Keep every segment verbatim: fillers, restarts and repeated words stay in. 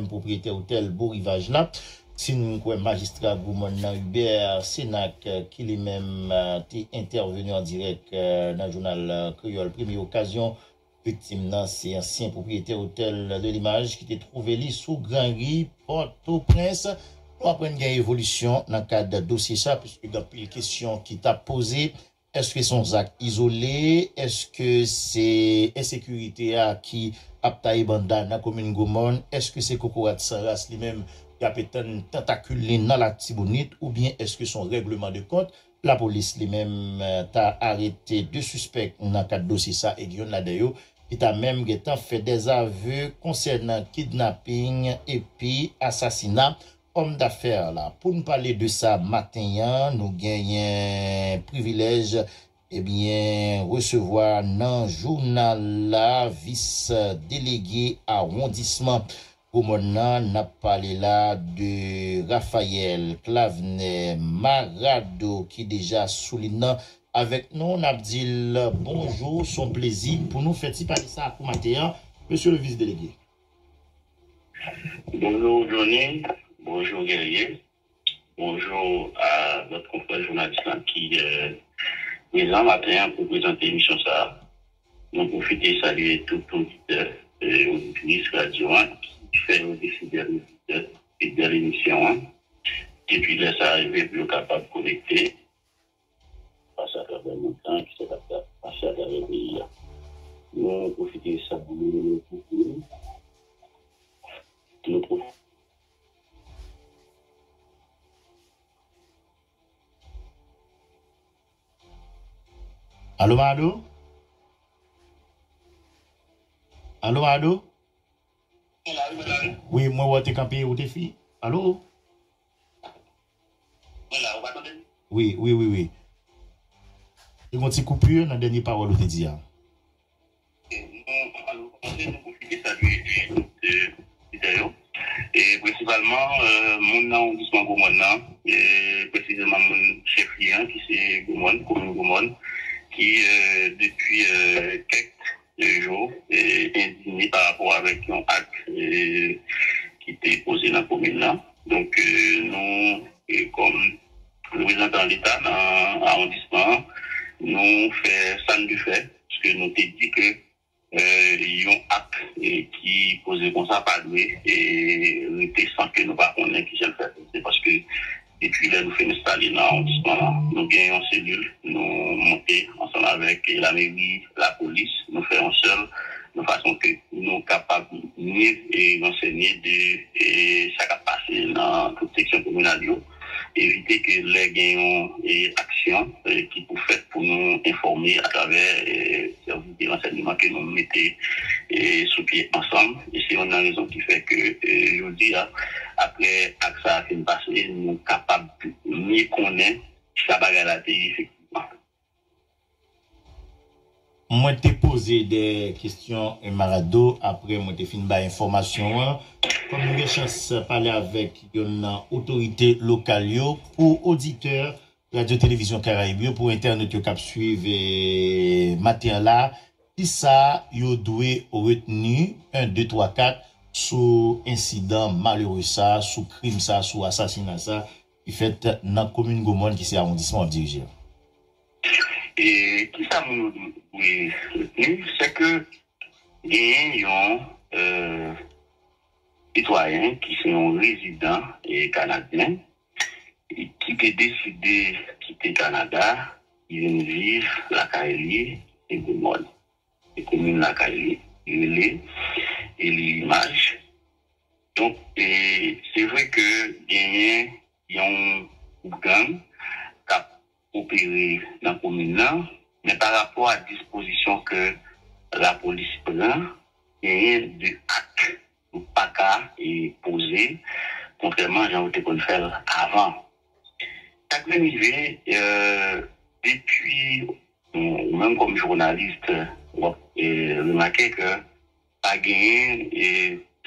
menm pwopriyetè otèl Beau Rivage la. Si n kwè majistra Gwomòn nan Hubert Cenac, ki li menm te entèveni an dirèk nan jounal kreyòl Premye Okazyon, viktim nan se ansyen pwopriyetè otèl de Limaj ki te twouve li sou Granri, Pòtoprens. Nou aprann gen evolisyon nan kad dosye sa, piske gen anpil kesyon ki t ap poze. Èske se yon zak izole? Èske se ensekirite a ki ap taye banda nan komin Gwomòn? Èske se kokorat san ras li menm ki ap etann tantakil li nan Latibonit? Oubyen èske se yon règleman de kont? Lapolis li menm ta arete de sispèk nan kad dosye sa e gen youn ladan yo ki ta menm gentan fè dèzave konsènan kidnaping epi asasina òm dafè la. Pou n pale de sa maten an, nou genyen privilèj, ebyen, resevwa nan jounal la vis delege awondisman Gwomòn nan. N ap pale la de Raphaël Clavenet Marado ki deja sou liy nan avèk nou. N ap di l bonjou, se yon plezi pou nou fè ti pale sa a pou maten an, mesye le vis delege. Bonjou Johnny, bonjou Guerrier, bonjou a lòt konfrè jounalis lan ki prezan maten an pou prezante emisyon sa a. Nou pwofite salye tout oditè e oditris radyo an ki fè yo te fidèl oditè, fidèl emisyon an. Depi lè sa a rive pou yo kapab konekte. Pase atravè montan ki se k ap pase atravè peyi a. Nou pwofite sa pou nou. Nou pwofite. Alo Mado? Alo Mado? Wi, mwen wè w te kanpe, ou te fi. Alo? Wi, wi, wi, wi. Te gon ti koupi nan dènye pawòl ou te di a. Nou, anvan nou kòmanse, nou pwofite salye tout oditè yo. E prensipalman, moun nan awondisman Gwomòn nan, e presizeman moun chèflye an, ki se Gwomòn, komin Gwomòn, ki depi kèk jou endinye pa rapò avèk yon ak ki te poze nan komin nan. Donk, nou, kòm reprezantan Leta nan awondisman an, nou fè sa n dwe fè, paske nou te di ke yon ak ki poze konsa pa dwe rete san ke nou pa konnen kijan l fèt. Se paske depi lè nou fin enstale nan awondisman an, nou gen yon selil, nou monte ansanm avèk lameri, lapolis, nou fè yon sèl, yon fason ke nou kapab mye ransenye de sa k ap pase nan tout seksyon kominal yo, evite ke lè gen yon aksyon ki pou fèt pou nou enfòme atravè sèvis de ransèyman ke nou mete sou pye ansanm. E se youn nan rezon ki fè ke jodi a, apre ak sa a fin pase, nou kapab mye konnen kisa bagay la te ye efektivman. Mwen te poze de kesyon Marado apre mwen te fin bay enfòmasyon an. Kòm nou gen chans pale avèk youn nan otorite lokal yo, pou oditè Radyo Televizyon Karayib yo, pou entènot yo k ap swiv maten an la, kisa yo dwe retni, en, de, twa, kat, sou ensidan malere sa, sou krim sa, sou asasina sa ki fèt nan komin Gwomòn ki se awondisman w ap dirije a? E kisa moun yo dwe retni, se ke genyen yon sitwayen ki se yon rezidan kanadyen ki te deside kite Kanada, ki vin viv lakay li e Gwomòn. E komin lakay li, li rele Eli Limaj. Donk, se vre ke genyen yon gwoup gang k ap opere nan komin nan, men pa rapò a dispozisyon ke lapolis pran, genyen de ak nou pa ka poze, kontrèman jan yo te konn fè l avan. Sa k vin rive, depi ou menm kòm jounalis, w ap remake ke pa genyen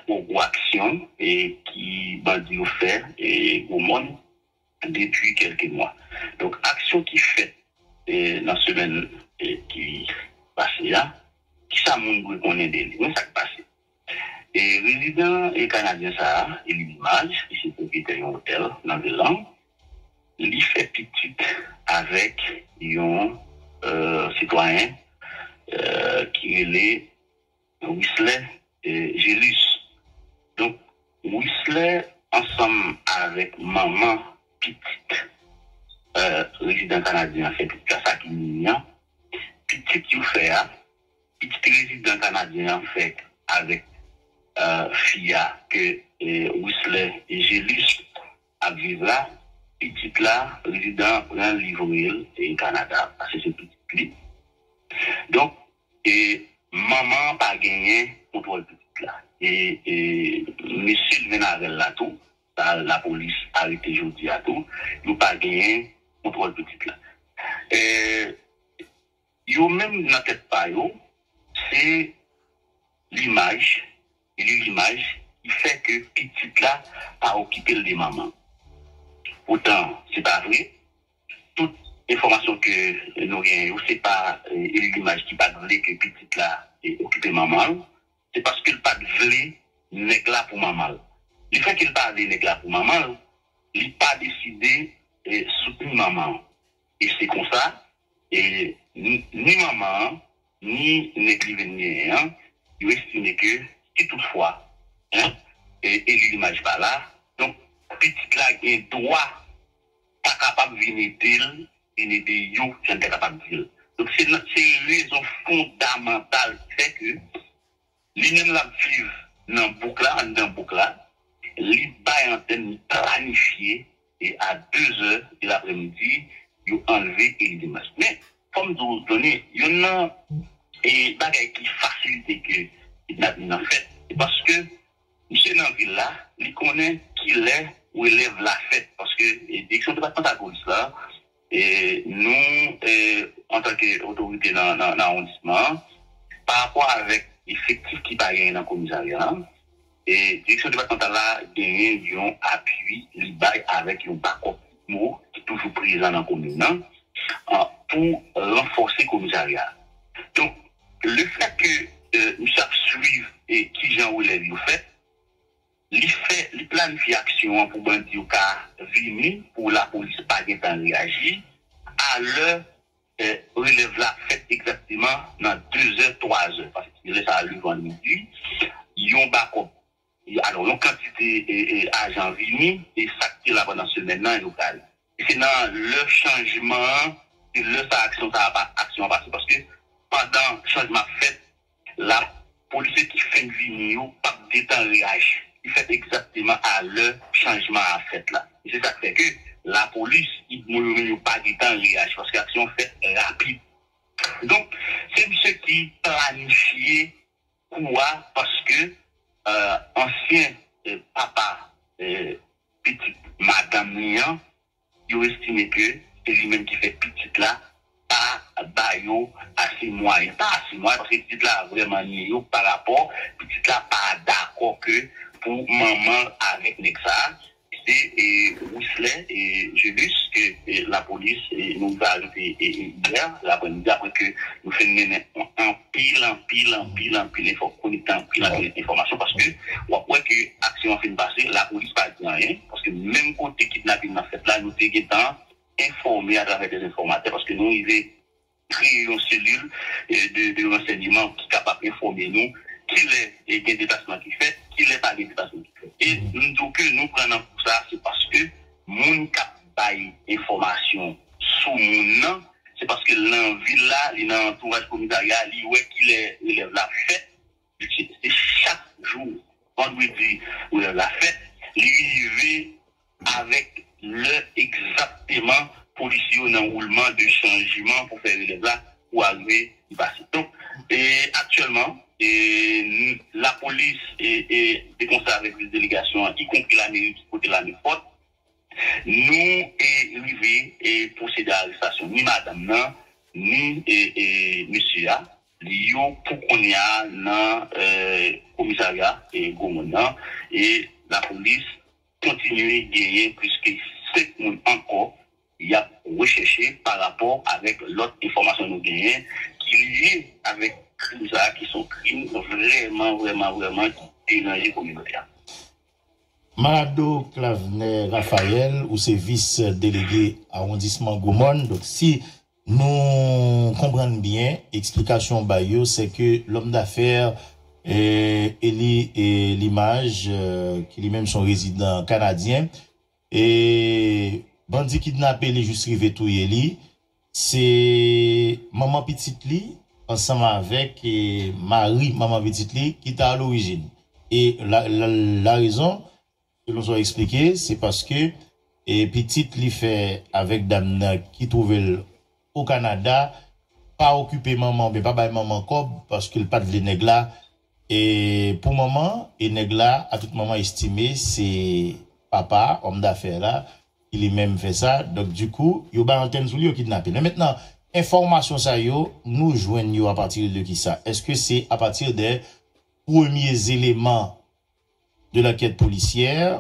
two gwo aksyon ki bandi yo fè Gwomòn depi kèlke mwa. Donk, aksyon ki fèt nan semèn ki pase a, kisa moun dwe konnen de li? Men sa k pase. E rezidan e kanadyen sa a, Eli Limaj, ki se pwopyetè yon otèl nan vil lan, li fè pitit avèk yon euh, sitwayen euh, ki rele Wisley euh, Gelus. Donk, Wisley ansanm avèk manman pitit euh, rezidan kanadyen an fè pitit la, sa ki Mimi an, pitit yo fè a, pitit rezidan kanadyen an fè avèk euh, fi a ke euh, Wisley Gelus ap viv la, pitit la, rezidan an pran livre l e Kanada, paske se pitit li. Donk, e manman an pa genyen kontwòl pitit la. E, e mesye l vin avè l la tou, sa lapolis arete jodi a tou, yo pa genyen kontwòl pitit la. E, yo menm nan tèt pa yo, se Limaj, Eli Limaj, ki fè ke pitit la pa okipe l de manman. Poutan, se pa vre. Tout enfòmasyon ke nou genyen yo, se pa eh, Eli Limaj ki pa t vle ke pitit la eh, okipe manman l. Se paske l pa t vle nèg la pou manman l. Lefètke l pa vle nèg la pou manman l, li pa deside eh, soutni manman an. E se konsa, e, ni, ni manman an, ni nèg li vin genyen an, yo estime ke si toutfwa, en, e, Eli Limaj pa la, donk, pitit la gen dwa pa kapab vin ede l, vin ede yo, jan n te kapab di l. Donk, se nan, se rezon fondamantal ki fè ke li menm l ap viv nan bouk la, anndan bouk la. Li bay antèn, li planifye, e a de zè de lapremidi, yo anlve Eli Limaj. Men, fò m di w, Johnny, youn nan e, bagay ki fasilite ke kidnaping nan fèt, se paske misye nan vil la, li konnen kilè relèv la fèt. Paske e, direksyon depatmantal polis la, e, nou, e, antanke otorite nan, nan, nan awondisman an, pa rapò avèk efektif ki pa genyen nan komisarya an, e, direksyon depatmantal la genyen yon apui li bay avèk yon bakòp mo ki toujou prezan nan komin nan, an, pou ranfòse komisarya a. Donk, lefètke e, misye ap swiv e, kijan relèv yo fèt, li fè, li planifye aksyon an pou bandi yo ka vini, pou lapolis pa gentan reyaji, alè e, relèv la fèt egzakteman nan de zè, twa zè, paske se lè sa a, le vandredi, yon bakòp, alò, yon kantite e, e, ajan vini, e sa k te la pandan semèn nan, yo prale. E se nan lè chanjman an, se lè sa aksyon sa a pa, aksyon an pase. Paske pandan chanjman ap fèt, la, polisye ki fenk vini yo p ap gentan reyaji. Li fèt egzakteman a lè chanjman a fèt la. E se sa k fè ke lapolis, idmo yo menm yo pa gentan reyaji, paske aksyon an fèt rapid. Donk, se misye ki planifye kou a, paske euh, ansyen euh, papa euh, pitit madanm li an, yo estime ke se li menm ki fè pitit la pa ba yo ase mwayen. Pa ase mwayen, paske pitit la vrèman nye yo pa rapò, pitit la pa dakò ke pou manman l avèk nèg sa a. Se e, Wisley e, Gelus ke e, lapolis e, nou rive arete e, e, yè lapremidi apre ke nou fin mennen anpil, anpil, anpil, anpil enfò-, kolekte anpil, anpil enfòmasyon, paske w ap wè ke aksyon an fin pase, lapolis pa di anyen, paske menm kote kidnaping nan fèt la, nou te gentan enfòme atravè de enfòmatè, paske nou rive kreye yon selil e, de, de ransèyman ki kapab enfòme nou kilè e, gen deplasman ki fèt, kilè pa gen deplasman ki fèt. E m di w ke nou pran nan kou sa, se paske moun k ap bay enfòmasyon sou moun nan, se paske l nan vil la, li nan antouraj komisarya a, li wè kilè relèv la fèt. Se chak jou, vandredi, relèv la fèt, li rive avèk lè egzakteman polisye yo nan woulman de chanjman pou fè relèv la pou arive li pase. Donk, e, aktyèlman, e, n-, lapolis e, e, de konsè avèk lis delegasyon an, ikonpri lameri ki pote lame fòt, nou e, rive e, pwosede a arestasyon ni madanm nan, ni e, e, mesye a. Li yo pou kounye a nan e, komisarya e, Gwo Mòn nan. E lapolis kontinye genyen plis ke senk moun ankò y ap rechèche pa rapò avèk lòt enfòmasyon nou genyen ki lye avèk krim sa a, ki se yon krim vrèman, vrèman, vrèman ki deranje kominote a. Marado Clavener Raphaël, ou se vis delege awondisman Gwomòn. Donk, si nou konprann byen, eksplikasyon w bay yo, se ke lòm dafè, eh, Eli, eh, Limaj, eh, ki li menm se yon rezidan kanadyen, e bandi kidnape li jis rive touye li. Se manman pitit li, ansanm avèk, eh, mari manman pitit li, ki ta alorijin. E la, la, larezon, selon sa w eksplike, se paske, eh, pitit li fè avèk dam nan ki twouve l o Kanada, pa okipe manman oubyen pa bay manman kòb, paske l pa t vle nèg la, e pou manman, e nèg la, a tout moman, estime se papa, òm dafè la, ki li menm fè sa. Donk, dikou, yo bay antèn sou li, yo kidnape l. Men mentnan, enfòmasyon sa yo, nou jwenn yo apati de kisa? Èske se apati de premye eleman de lankèt polisyè?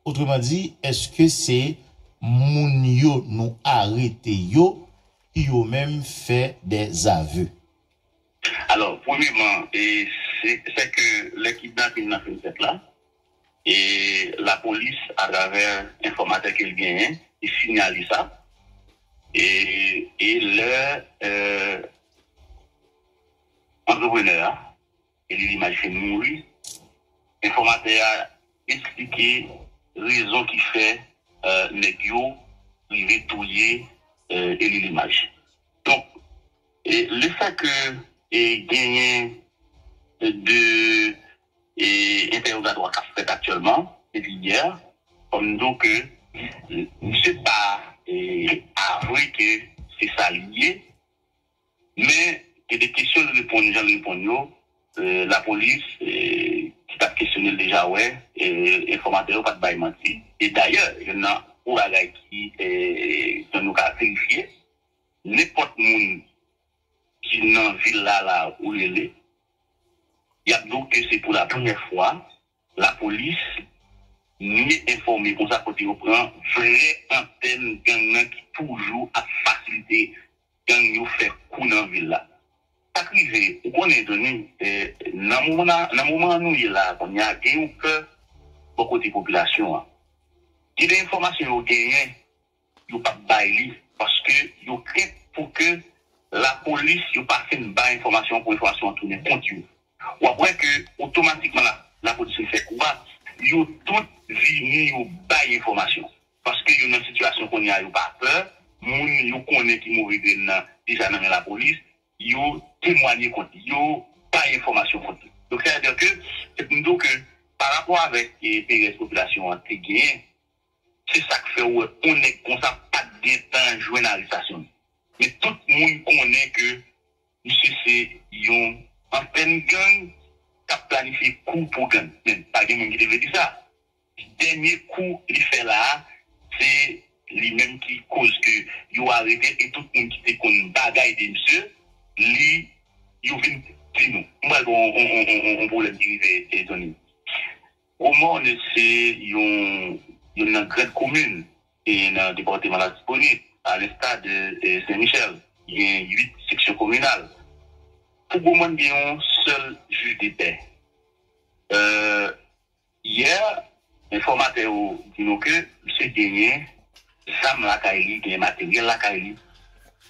Otreman di, èske se moun yo nou arete yo ki yo menm fè dèzave? Alò, premyeman, e, se, se ke lè kidnapin nan fin fèt la, e lapolis, atravè enfòmatè ke l genyen, li sinyale sa. E, e lè, e, antreprenè a, Eli Limaj fin mouri, enfòmatè a eksplike rezon ki fè, e, nèg yo rive touye, e, Eli Limaj. Donk, e, lefètke, e, genyen de, e, entèwogatwa k ap fèt aktyèlman, depi yè, fò m di w ke misye pa, e, avwe ke se sa li ye, men gen de kesyon l reponn, jan l reponn yo, e, lapolis, e, ki t ap kesyone l deja wè, e, enfòmatè yo pa t bay manti. E dayè, youn nan gwo bagay ki, e, ke nou ka verifye, nenpòt moun ki nan vil la, la ou rele, y ap di w ke se pou la premyè fwa lapolis ni enfòme konsa kote yo pran vrè antèn gang nan ki toujou ap fasilite gang yo fè kou nan vil la. Sa k rive, ou konnen, Johnny, e, nan moman, nan moman an nou ye la, kounye a, gen yon pè bò kote popilasyon an. Gen de enfòmasyon yo genyen, yo p ap bay li, paske yo krent pou ke lapolis, yo pa fin bay enfòmasyon pou enfòmasyon an tounen kont yo. W ap wè ke otomatikman la, lapolis vin fè kou a, yo tout vini, yo bay enfòmasyon. Paske yo nan sitiyasyon kounye a, yo pa pè, moun yo konnen ki move grenn nan deja nan men lapolis, yo temwanye kont li, yo bay enfòmasyon kont li. Donk, sa vle di ke, se pou m di w ke, pa rapò avèk, e, perèz popilasyon an te genyen, se sa k fè w wè yon nèg konsa pa t gentan jwenn arestasyon li. Men tout moun konnen ke misye se yon antèn gang k ap planifye kou pou gang. Men, pa gen moun ki te vle di sa. Dènye kou li fè la a, se li menm ki koz ke yo arete l, e tout moun ki te konn bagay de misye, li, yo vin di nou. M pral ba w yon, yon, yon, yon, yon pwoblèm ki rive, e, Johnny. Gwomòn se yon, youn nan gran komin, e, nan depatman Latibonit, a lensta de, e, Sen Michèl. Gen uit seksyon kominal. Pou Gwomòn, gen yon sèl jij de pè. E, yè, enfòmatè yo di nou ke misye genyen zam lakay li, genyen materyèl lakay li.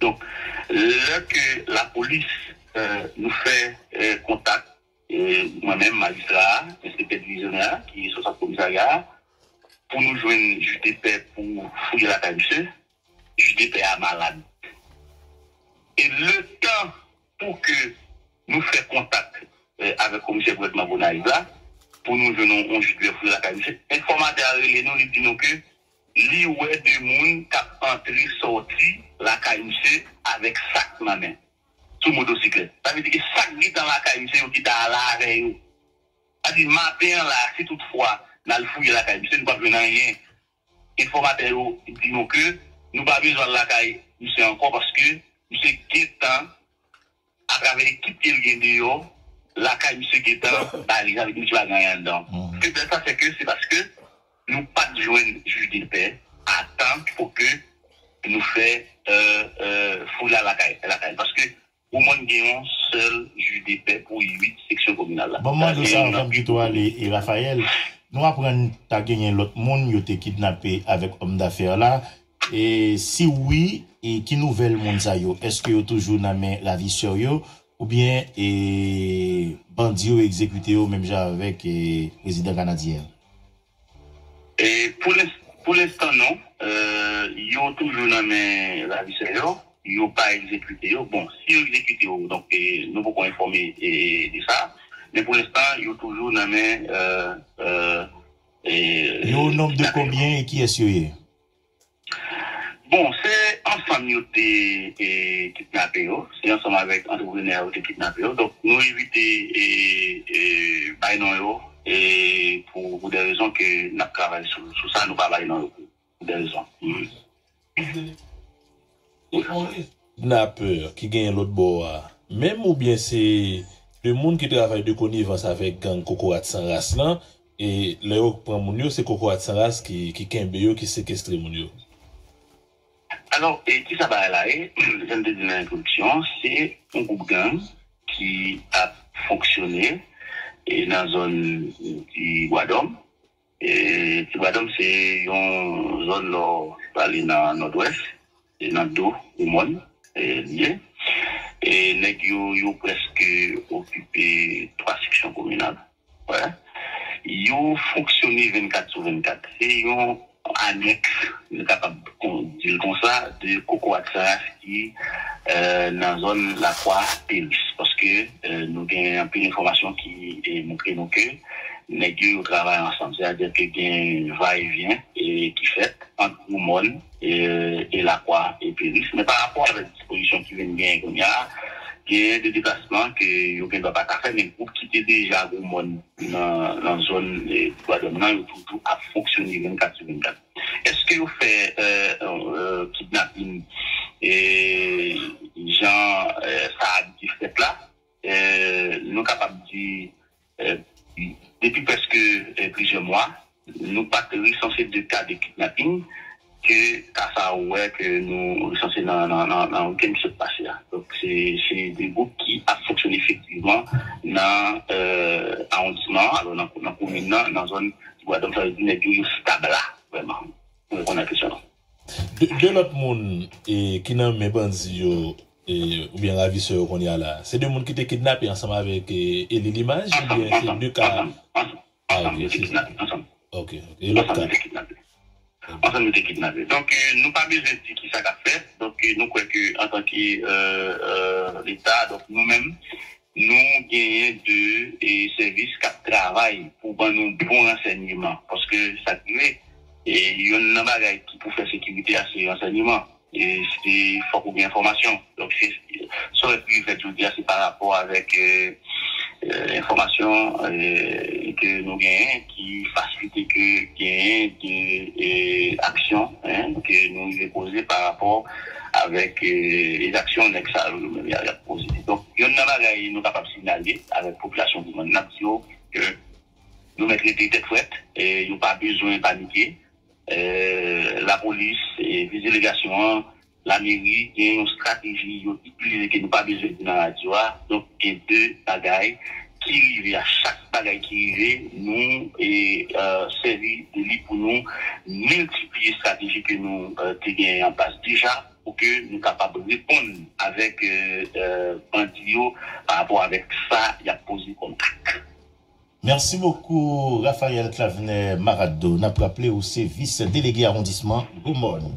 Donk, lè ke lapolis, e, nou fè, e, kontak, e, mwen menm, majistra a, enspektè divizyonè a, ki responsab komisarya a, pou nou jwenn jij de pè pou fouye lakay misye, jij de pè a malad. E letan pou ke nou fè kontak, e, avèk komisè gouvènman Gonayiv la, pou nou jwenn yon, yon jij de pè fouye lakay misye, enfòmatè a rele nou, li di nou ke li wè de moun k ap antre sòti lakay misye avèk sak nan men, sou motosiklèt. Sa vle di ke sak gentan lakay misye, yo gentan ale avè yo. Sa di maten an la, si toutfwa n al fouye lakay misye, nou p ap jwenn anyen. Enfòmatè yo di nou ke nou pa bezwen al lakay misye ankò paske misye gentan, atravè ekip ke l gen deyò, lakay misye gentan bale, sa vle di misye pa gen anyen anndan. Feblès la, se ke, se paske nou pa t jwenn jij de pè a tan pou ke nou fè, e, e, fouy la lakay, lakay. Paske Gwomòn gen yon sèl jij de pè pou uit seksyon kominal la. Ban m Mande w sa anvan m kite w ale, e Raphaël, nou aprann ta genyen lòt moun yo te kidnape avèk òm dafè la. E si wi, e ki nouvèl moun sa yo? Èske yo toujou nan men ravisè yo? Oubyen e bandi yo egzekite yo menm jan avèk e prezidan kanadyen an? E pou lens- pou lenstan non. Yo toujou nan men ravisè yo. Yo pa egzekite yo. Bon, si yo egzekite yo, donk nou poko enfòme de sa. Men pou lenstan, yo toujou nan men Yo o nonb de konbyen e kiyès yo ye? Bon, se ansanm yo te kidnape yo. Se ansanm avèk antreprenè yo te kidnape yo. Donk, nou evite bay non yo pou de rezon ke n ap travay sou sa, nou pa bay non yo pou de rezon. Kidnapè ki genyen lòt bò a menm oubyen se de moun ki travay de konivans avèk gang Kokorat San Ras lan? E lè yo pran moun yo, se Kokorat San Ras ki, ki kenbe yo, ki sekestre moun yo. Alò, e kisa bagay la ye? Jan m te di nan entwodiksyon an, se yon gwoup gang ki ap fonksyone e nan zòn Ti Bwadòm. E Ti Bwadòm se yon zòn lè w prale nan nòdwès, e nan do Gwomòn li ye. E nèg yo, yo prèske okipe twa seksyon kominal. Yo fonksyone vennkat sou vennkat. Se yon anèks, nou kapab di l konsa, de Kokorat San Ras ki nan zòn Lakwa Peris. Paske nou gen anpil enfòmasyon ki montre nou ke nèg yo, yo travay ansanm. Sètadi ke gen vayevyen ki fèt ant Gwomòn e Lakwa e Peris. Men pa rapò avèk dispozisyon ki vin genyen kounye a, genyen de deplasman ke yo gendwa pa ka fè, men gwoup ki te deja Gwomòn nan, nan zòn Bwadòm nan, yo toujou ap fonksyone vennkat sou vennkat. Èske yo fè kidnapin jan sa abitye fèt la? Nou kapab di depi prèske plizyè mwa, nou pa t resanse de ka de kidnapin ke ka sa ou wè ke nou resanse nan, nan, nan, nan wikenn ki sot pase a. Donk, se, se de gwoup ki ap fonksyone efektivman nan awondisman an, alò nan, nan komin nan, nan zòn Ti Bwadòm, sa vle di nèg yo, yo stab la, vrèman. Mwen reponn a kesyon an. De, de lòt moun e, ki nan men bandi yo e, oubyen ravisè yo kounye a la, se de moun ki te kidnape ansanm avèk e, Eli Limaj oubyen se de ka? Ansanm, yo te kidnape ansanm. Ok, ok. E lòt ka? Ansanm yo te kidnape. Donk, nou pa bezwen di ki sa k ap fèt. Donk, nou kwè ke antanke Leta, donk nou menm, nou genyen de sèvis k ap travay pou ban nou bon ransèyman. Paske sa k rive, e, yonn nan bagay ki pou fè sekirite a, se ransèyman. E se fòk ou gen enfòmasyon. Donk, se, sa w wè ki fèt jodi a, se pa rapò avèk enfòmasyon ke nou genyen ki fasilite ke genyen de aksyon ke nou rive poze pa rapò avèk e zaksyon nèg sa yo, yo menm y ap poze. Donk, yonn nan bagay nou kapab siyale avèk popilasyon Gwomòn, n ap di yo ke yo mèt rete tèt frèt, e yo pa bezwen panike. Lapolis, vis delegasyon an, lameri, gen yon estrateji yo itilize ke nou pa bezwen di nan radyo a. Donk, gen de bagay ki rive, a chak bagay ki rive, nou e sèvi de li pou nou miltipliye estrateji ke nou te genyen an plas deja pou ke nou kapab reponn avèk bandi yo pa rapò avèk sa y ap poze kòm ak. Mèsi bokou, Raphaël Clavener Maraddo. N ap raple ou se vis delege awondisman Gwomòn.